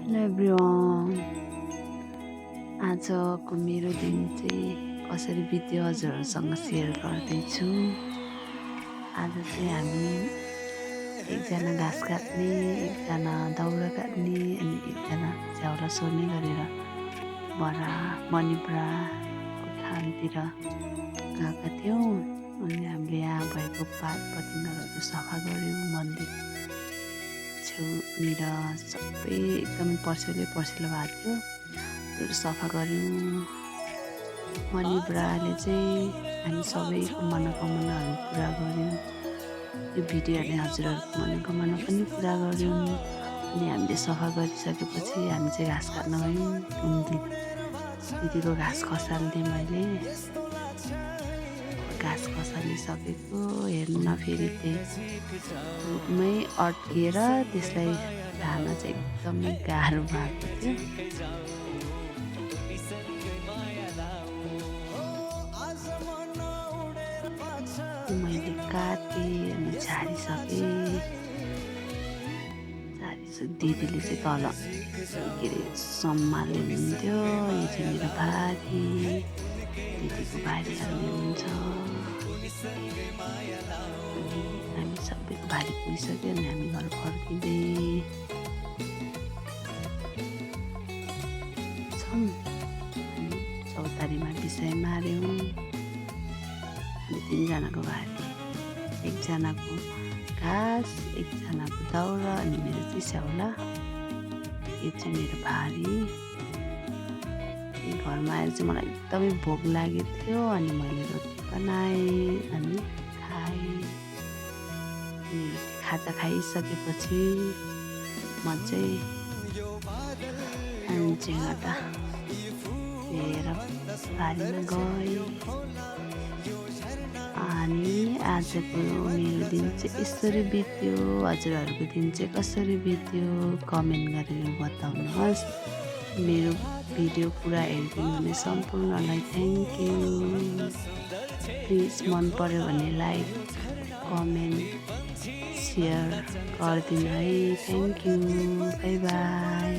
Hello everyone. आजको मेरो दिन चाहिँ कसरी बित्यो हजुरहरूसँग सेयर गर्दैछु। आज चाहिँ हामी एकजना घाँस काट्ने, एकजना दाउरा काट्ने अनि एकजना झ्याउला सोर्ने गरेर मणिपुराको थानतिर गएका थियौँ। अनि हामीले यहाँ भएको पात पतिङ्गरहरू सफा गऱ्यौँ। मन्दिर छेउनिर सबै एकदमै पर्सिलो भएको थियो, त्यो सफा गऱ्यौँ। मणिपुराले चाहिँ हामी सबैको मनोकामनाहरू पुरा गऱ्यौँ। यो भिडियोहरूले हजुरहरूको मनोकामना पनि पुरा गऱ्यौँ। अनि हामीले सफा गरिसकेपछि हामी चाहिँ घाँस काट्न गयौँ। दिदीको घाँस खसाल्थेँ मैले। घाँस खसालिसकेको हेर्न फेरि रुखमै अड्किएर त्यसलाई धान चाहिँ एकदमै गाह्रो भएको थियो। मैले काटेँ अनि झारिसकेँ। दिदीले चाहिँ तल के अरे सम्हाल्ने हुन्थ्यो। यो चाहिँ मेरो भारी, दिदीको भारी हाल्ने हुन्छ। हामी सबैको भारी पुगिसक्यो अनि हामी घर फर्किँदै छौँ। अनि चौतारीमा विषय मार्यौँ। अनि 3जनाको भारी, एकजनाको घाँस, एकजनाको दाउरा अनि मेरो चाहिँ स्याउला। यो चाहिँ मेरो भारी। घरमा आएर चाहिँ मलाई एकदमै भोक लागेको थियो अनि मैले रोटी बनाएँ अनि खाएँ। अनि खाजा खाइसकेपछि म चाहिँ झेँगाटा लिएर बारीमा गएँ। अनि आजको मेरो दिन चाहिँ यसरी बित्यो। हजुरहरूको दिन चाहिँ कसरी बित्यो कमेन्ट गरेर बताउनुहोस्। मेरो भिडियो पुरा हेरिदिनु हुने सम्पूर्णलाई थ्याङ्क यू। प्लिज मन पर्यो भने लाइक, कमेन्ट, सेयर गरिदिनु है। Thank you. By by.